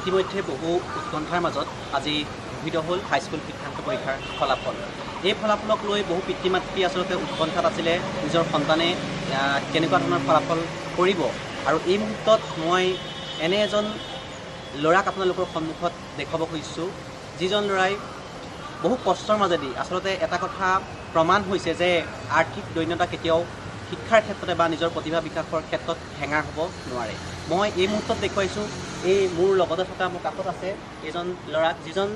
ইতিমধ্যে বহু উৎকণ্ঠাৰ মাজত আজি ঘোষিত হ'ল হাইস্কুল শিক্ষান্ত পৰীক্ষাৰ ফলাফল। এই ফলাফলক লৈ বহু পিতৃ মাতৃ আচলতে উৎকণ্ঠাত আছিলে, নিজৰ সন্তানে কেনেকুৱা ধৰণৰ ফলাফল কৰিব। আৰু এই মুহূৰ্তত মই এনে এজন ল'ৰাক আপোনালোকৰ সন্মুখত দেখুৱাব খুজিছোঁ, যিজন ল'ৰাই বহু কষ্টৰ মাজেদি আচলতে এটা কথা প্ৰমাণ হৈছে যে আৰ্থিক দৈন্যতা কেতিয়াও শিক্ষাৰ ক্ষেত্ৰতে বা নিজৰ প্ৰতিভা বিকাশৰ ক্ষেত্ৰত হেঙাৰ হ'ব নোৱাৰে। মই এই মুহূৰ্তত দেখুৱাইছোঁ, এই মোৰ লগতে থকা মোৰ কাষত আছে এইজন ল'ৰাক, যিজন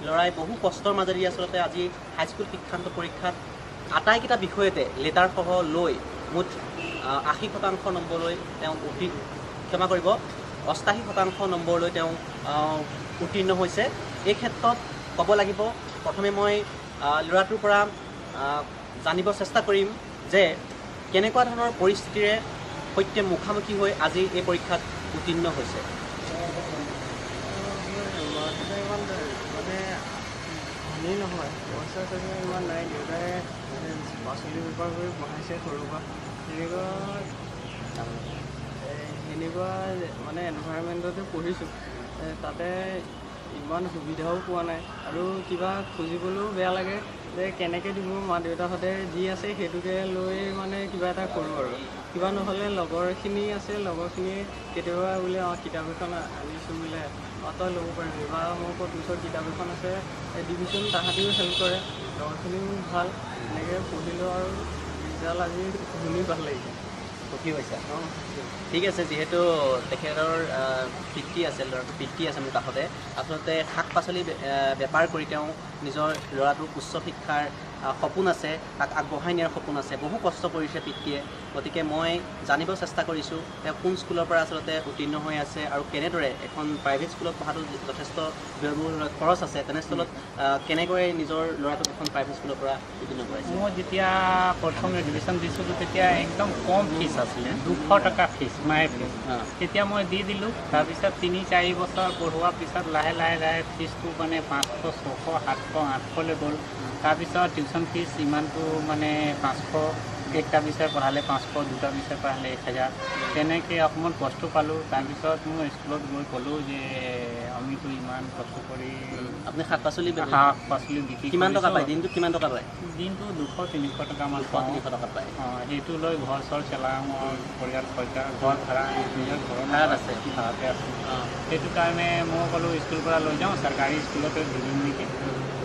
ল'ৰাই বহু কষ্টৰ মাজেদি আচলতে আজি হাইস্কুল শিক্ষান্ত পৰীক্ষাত আটাইকেইটা বিষয়তে লেটাৰসহ লৈ মুঠ 80% নম্বৰলৈ তেওঁ ক্ষমা কৰিব, 88% নম্বৰলৈ তেওঁ উত্তীৰ্ণ হৈছে। এই ক্ষেত্ৰত ক'ব লাগিব, প্ৰথমে মই ল'ৰাটোৰ পৰা জানিব চেষ্টা কৰিম যে কেনেকুৱা ধৰণৰ পৰিস্থিতিৰে সৈতে মুখামুখি হৈ আজি এই পৰীক্ষাত উত্তীৰ্ণ হৈছে। ইমান মানে ধনী নহয়, পইচা চইচা ইমান নাই, দেউতাই মানে পাচলি বেপাৰ কৰি পঢ়াইছে সৰুৰ পৰা। সেনেকুৱা মানে এনভাইৰমেণ্টতে পঢ়িছোঁ, তাতে ইমান সুবিধাও পোৱা নাই আৰু কিবা খুজিবলৈও বেয়া লাগে যে কেনেকৈ দিব, মা দেউতাহঁতে যি আছে সেইটোকে লৈ মানে কিবা এটা কৰোঁ আৰু কিবা নহ'লে লগৰখিনি আছে, লগৰখিনিয়ে কেতিয়াবা বোলে অঁ কিতাপ এখন আনিছোঁ বোলে, অঁ তই ল'ব পাৰিবি, বা মোৰ ক'ত ওচৰত কিতাপ এখন আছে দিবিচোন, তাহাঁতিও হেল্প কৰে, লগৰখিনিও ভাল। এনেকৈ পঢ়িলোঁ আৰু ৰিজাল্ট আজি শুনি ভাল লাগিছে। সুখী হৈছে? অঁ, ঠিক আছে। যিহেতু তেখেতৰ পিতৃ আছে, ল'ৰাটোৰ পিতৃ আছে মোৰ কাষতে, আচলতে শাক পাচলি বেপাৰ কৰি তেওঁ নিজৰ ল'ৰাটোৰ উচ্চ শিক্ষাৰ সপোন আছে, তাক আগবঢ়াই নিয়াৰ সপোন আছে, বহু কষ্ট কৰিছে পিতৃয়ে। গতিকে মই জানিব চেষ্টা কৰিছোঁ তেওঁ কোন স্কুলৰ পৰা আচলতে উত্তীৰ্ণ হৈ আছে আৰু কেনেদৰে এখন প্ৰাইভেট স্কুলত পঢ়াটো যথেষ্ট ব্যয়বহুল খৰচ আছে, তেনেস্থলত কেনেকৈ নিজৰ ল'ৰাটোক এখন প্ৰাইভেট স্কুলৰ পৰা উত্তীৰ্ণ কৰাইছে। মই যেতিয়া প্ৰথম এডমিশ্যন দিছিলোঁ তেতিয়া একদম কম ফিজ আছিলে, 200 টকা ফিজ, মাহে ফিজ। তেতিয়া মই দি দিলোঁ। তাৰপিছত 3-4 বছৰ পঢ়োৱাৰ পিছত লাহে লাহে লাহে ফিজটো মানে 500, 600, 700, 800লৈ গ'ল। তাৰপিছত টিউশ্যন ফিজ ইমানটো মানে 500, একটা বিষয় পঢ়ালে 500, দুটা বিষয় পঢ়ালে 1000, তেনেকৈ অকণমান কষ্ট পালোঁ। তাৰপিছত মই স্কুলত গৈ ক'লোঁ যে আমিতো ইমান কষ্ট কৰি। আপুনি শাক পাচলি বিক্ৰী কিমান টকা পায় দিনটোত? কিমান টকা পায় দিনটো? 200-300 টকামান। 200-300 টকা পায়। অঁ, সেইটো লৈ ঘৰ চৰ চলাওঁ আৰু পৰিয়াল খৰচা, ঘৰ ভাড়া, নিজৰ ঘৰৰ ভাড়াত আছে, ভাড়াতে আছোঁ। সেইটো কাৰণে মই ক'লোঁ স্কুল পৰা লৈ যাওঁ, চৰকাৰী স্কুলতে দি দিম নেকি,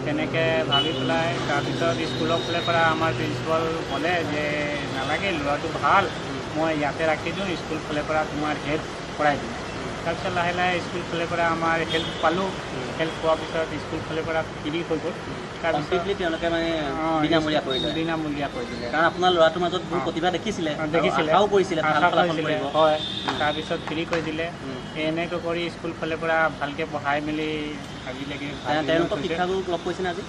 তেনেকৈ ভাবি পেলাই। তাৰপিছত স্কুলৰ ফালৰ পৰা আমাৰ প্ৰিন্সিপাল ক'লে যে নালাগে, ল'ৰাটো ভাল, মই ইয়াতে ৰাখি দিওঁ, স্কুল ফালৰ পৰা তোমাৰ হেল্প কৰাই দিম। তাৰপিছত লাহে লাহে স্কুল ফালৰ পৰা আমাৰ হেল্প পালোঁ। হেল্প পোৱাৰ পিছত স্কুল ফালৰ পৰা ফ্ৰী হৈ গ'ল। তাৰপিছত তেওঁলোকে মানে বিনামূলীয়া কৰি দিলে। বিনামূলীয়া কৰি দিলে, কাৰণ আপোনাৰ ল'ৰাটোৰ মাজত বহুত প্ৰতিভা দেখিছিলে, আশাও কৰিছিলে, হয়। তাৰপিছত ফ্ৰী কৰি দিলে। এনেকৈ কৰি স্কুল ফালৰ পৰা ভালকৈ পঢ়াই মেলি আজিলৈকে। তেওঁলোকৰ শিক্ষাগুৰুক লগ কৰিছেনে আজি?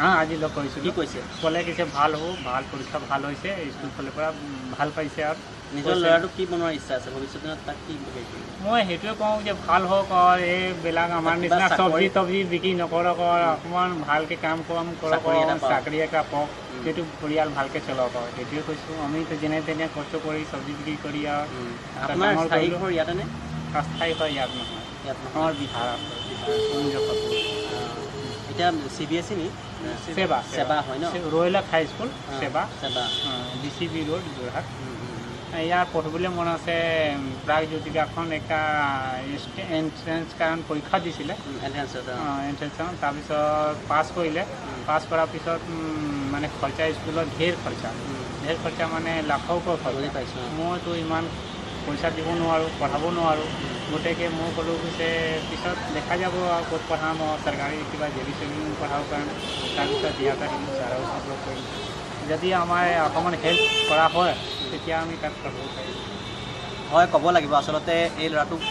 অঁ, আজি লগ কৰিছোঁ। কি কৈছে? ক'লে কৈছে ভাল হ'ব, ভাল পৰীক্ষা ভাল হৈছে, স্কুল ফালৰ পৰা ভাল পাইছে। আৰু নিজৰ ল'ৰাটোক কি বনোৱাৰ ইচ্ছা আছে ভৱিষ্যত দিনত, তাক কি হেৰি? মই সেইটোৱে কওঁ যে ভাল হওক আৰু এইবিলাক আমাৰ নিচিনা চব্জি তব্জি বিক্ৰী নকৰক, আৰু অকণমান ভালকৈ কাম কৰক, চাকৰি এটা পাওক, সেইটো পৰিয়াল ভালকৈ চলাওক, আৰু সেইটোৱে কৈছোঁ। আমিতো যেনে তেনে কষ্ট কৰি চব্জি বিক্ৰী কৰি আৰু। আপোনাৰ স্থায়ী ঘৰ ইয়াতে নে? স্থায়ী ঘৰ ইয়াত নহয়, ইয়াত আমাৰ বিহাৰ আছে, মুজফ্ফৰপুৰ। এতিয়া CBSE নি? সেৱা, সেৱা হয় ন? ৰয়লাক হাইস্কুল, সেৱা, সেৱা, DCB road, Jorhat. ইয়াৰ পঢ়িবলৈ মন আছে। প্ৰাগজ্যোতিকাখন এটা এণ্ট্ৰেঞ্চ কাৰণ পৰীক্ষা দিছিলে, এণ্ট্ৰেঞ্চ, তাৰপিছত পাছ কৰিলে। পাছ কৰাৰ পিছত মানে খৰচা স্কুলত ঢেৰ খৰচা, ঢেৰ খৰচা মানে লাখৰ ওপৰ খৰচা। মইতো ইমান পইচা দিব নোৱাৰোঁ, পঢ়াব নোৱাৰোঁ। গতিকে মই ক'লোঁ পিছে পিছত দেখা যাব আৰু ক'ত পঢ়াম, আৰু চৰকাৰী কিবা জে বি চেবি পঢ়াব কাৰণে। তাৰপিছত ইয়াত আহিলোঁ, ছাৰৰ ওচৰত লগ কৰিলোঁ। যদি আমাৰ অকণমান হেল্প কৰা হয় তেতিয়া আমি তাত পঢ়াব পাৰিম। হয়, ক'ব লাগিব আচলতে এই ল'ৰাটোক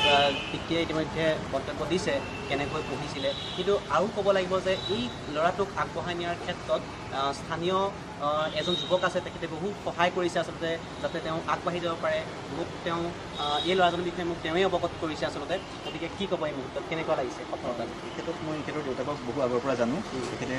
পিতৃয়ে ইতিমধ্যে বক্তব্য দিছে কেনেকৈ পঢ়িছিলে, কিন্তু আৰু ক'ব লাগিব যে এই ল'ৰাটোক আগবঢ়াই নিয়াৰ ক্ষেত্ৰত স্থানীয় এজন যুৱক আছে, তেখেতে বহু সহায় কৰিছে আচলতে যাতে তেওঁ আগবাঢ়ি যাব পাৰে। মোক তেওঁ এই ল'ৰাজনৰ বিষয়ে মোক তেওঁৱেই অৱগত কৰিছে আচলতে। গতিকে কি ক'ব এই মুহূৰ্তত, কেনেকুৱা লাগিছে সফলতা? তেখেতক মই তেখেতৰ দেউতাকক বহু আগৰ পৰা জানো। তেখেতে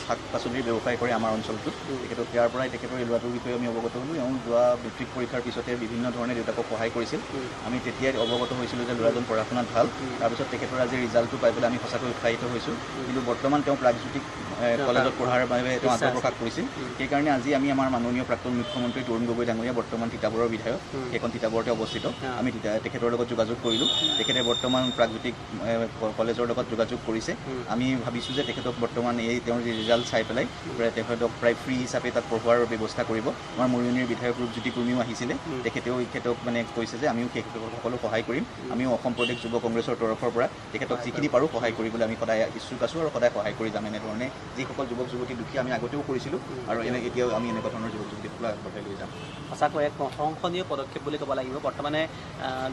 শাক পাচলিৰ ব্যৱসায় কৰে আমাৰ অঞ্চলটোত। তেখেতক ইয়াৰ পৰাই তেখেতৰ এই ল'ৰাটোৰ বিষয়ে আমি অৱগত হ'লোঁ। এওঁ যোৱা মেট্ৰিক পৰীক্ষাৰ পিছতে বিভিন্ন ধৰণে দেউতাকক সহায় কৰিছিল। আমি তেতিয়াই অৱগত হৈছিলোঁ যে ল'ৰাজন পঢ়া শুনাত ভাল। তাৰপিছত তেখেতৰ আজি ৰিজাল্টটো পাই পেলাই আমি সঁচাকৈ উৎসাহিত হৈছোঁ। কিন্তু বৰ্তমান তেওঁ প্ৰাগজ্যোতিষ কলেজত পঢ়াৰ বাবে তেওঁ আগ্ৰহ প্ৰকাশ কৰিছিল। সেইকাৰণে আজি আমি আমাৰ মাননীয় প্ৰাক্তন মুখ্যমন্ত্ৰী তৰুণ গগৈ ডাঙৰীয়া, বৰ্তমান তিতাবৰৰ বিধায়ক, সেইখন তিতাবৰতে অৱস্থিত, আমি তেখেতৰ লগত যোগাযোগ কৰিলোঁ। তেখেতে বৰ্তমান প্ৰাগজ্যোতিষ কলেজৰ লগত যোগাযোগ কৰিছে। আমি ভাবিছোঁ যে তেখেতক বৰ্তমান এই তেওঁৰ যি ৰিজাল্ট চাই পেলাই তেখেতক প্ৰায় ফ্ৰী হিচাপে তাত পঢ়োৱাৰ ব্যৱস্থা কৰিব। আমাৰ মৰিয়নিৰ বিধায়ক ৰূপজ্যোতি কুৰ্মীও আহিছিলে। তেখেতেও তেখেতক মানে কৈছে যে আমিও সকলো সহায় কৰিম। আমিও অসম প্ৰদেশ যুৱ কংগ্ৰেছৰ তৰফৰ পৰা তেখেতক যিখিনি পাৰোঁ সহায় কৰিবলৈ আমি সদায় ইচ্ছুক আছোঁ আৰু সদায় সহায় কৰি যাম। এনেধৰণে যিসকল যুৱক যুৱতী দুখীয়া আমি আগতেও কৰিছিলোঁ আৰু এনে এতিয়াও আমি এনেকুৱা ধৰণৰ যুৱক যুৱতীসকলক আগবঢ়াই লৈ যাম। সঁচাকৈ এক প্ৰশংসনীয় পদক্ষেপ বুলি ক'ব লাগিব। বৰ্তমানে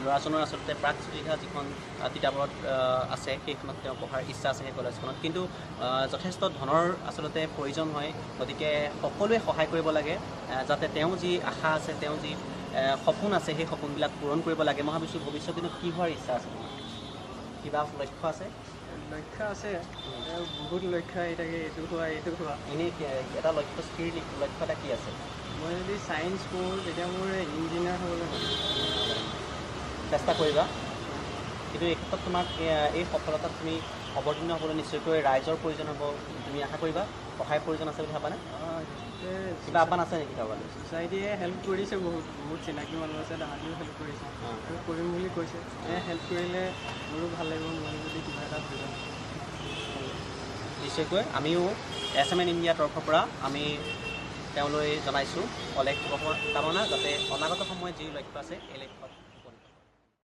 ল'ৰাজনৰ আচলতে প্ৰাগজ্যোতিষা যিখন তিতাবৰত আছে সেইখনত তেওঁ পঢ়াৰ ইচ্ছা আছে, সেই কলেজখনত। কিন্তু যথেষ্ট ধনৰ আচলতে প্ৰয়োজন হয়। গতিকে সকলোৱে সহায় কৰিব লাগে যাতে তেওঁ যি আশা আছে, তেওঁ যি সপোন আছে, সেই সপোনবিলাক পূৰণ কৰিব লাগে। মই ভাবিছোঁ ভৱিষ্যত দিনত কি হোৱাৰ ইচ্ছা আছে তোমাৰ? কিবা লক্ষ্য আছে? লক্ষ্য আছে, বহুত লক্ষ্য আহি থাকে, এইটো হোৱা এইটো হোৱা। এনেই এটা লক্ষ্য, স্থিৰ লক্ষ্য এটা কি আছে? মই যদি ছায়েন্স কৰোঁ তেতিয়া মোৰ ইঞ্জিনিয়াৰ হ'বলৈ মন। চেষ্টা কৰিবা। কিন্তু এই ক্ষেত্ৰত তোমাক এই সফলতাত তুমি অৱতীৰ্ণ হ'বলৈ নিশ্চয়কৈ ৰাইজৰ প্ৰয়োজন হ'ব। তুমি আশা কৰিবা সহায়ৰ প্ৰয়োজন আছে বুলি ভাবানে? কিবা আহ্বান আছে নেকি কাৰোবালৈ? ছ'চাইটিয়ে হেল্প কৰিছে, বহুত বহুত চিনাকি মানুহ আছে, তাহাঁতিও হেল্প কৰিছে আৰু কৰিম বুলি কৈছে। হেল্প কৰিলে মোৰো ভাল লাগিব, মই যদি কিবা এটা হৈ যাওঁ। নিশ্চয়কৈ আমিও এছ এম এন ইণ্ডিয়াৰ তৰফৰ পৰা আমি তেওঁলৈ জনাইছোঁ অলেখ শুভকামনা, যাতে অনাগত সময়ত যি লক্ষ্য আছে এই লক্ষ্যত